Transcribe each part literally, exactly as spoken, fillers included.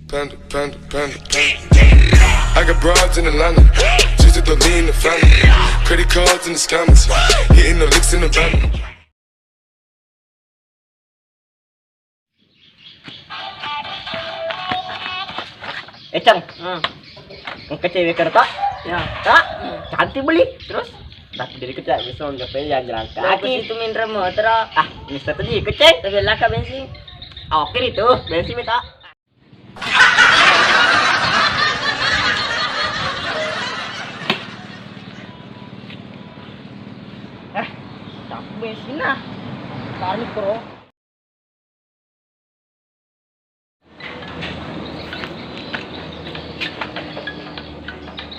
Panda, panda, panda, panda. I got broads in Atlanta, just to lean the family. Credit cards and the scammers, hitting the licks in the van. Eh, Cang. Hmm. Engka cewek kereta? Ya. Tak? Hmm. Cantik beli. Terus? Tapi jadi kerja bisa nggak pengen jalan-jalan kaki. Aku situ minrem motor. Ah, bisa tadi kecil. Tapi laka bensin. Oke itu, bensin minta. Eh, tapi bensin nah. Tarik, bro.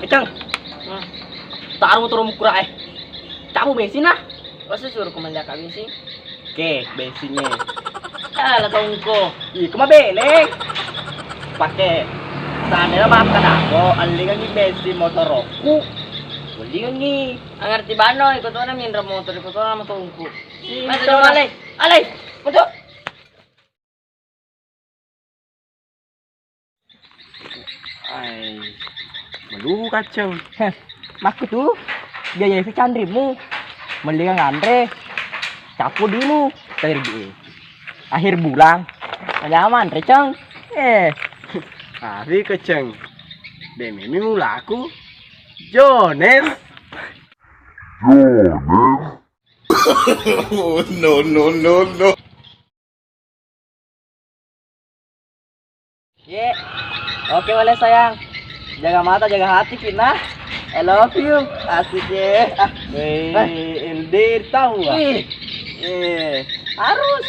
Eh, Cang. Hmm. Taruh motor mukura eh. Cabut bensin nah. Masa suruh komandan kami sih? Oke, bensinnya. Alah, tongko. Ih, kuma beleng. Pakai. Sana makan aku, alingangi bensin motorku. Alingangi. Ngerti bano, ikut orang minta motor, ikut orang mau tongko. Ih, mata coba, alai. Alai. Betul. Ai, maluhu kacau. Heh, makku tu, biaya itu canrimu. Mendingan nganre. Capu dimu, cair duit. Akhir bulan, aja manre, Cang. Eh. Tapi keceng. Demi mulaku. Jones. No, no, no, no. Ye. Oke, boleh sayang. Jaga mata, jaga hati, Fitnah. I love you. Asik ye. Ah. Weh, L D R tahu nggak? Wih. Eh, harus.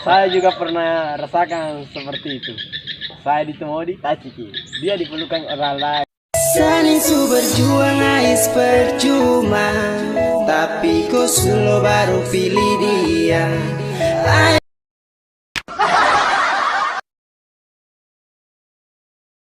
Saya juga pernah rasakan seperti itu. Saya ditemani Taciki. Dia dipelukan orang lain. Saling su berjuang ais percuma. Tapi kau selalu baru pilih dia.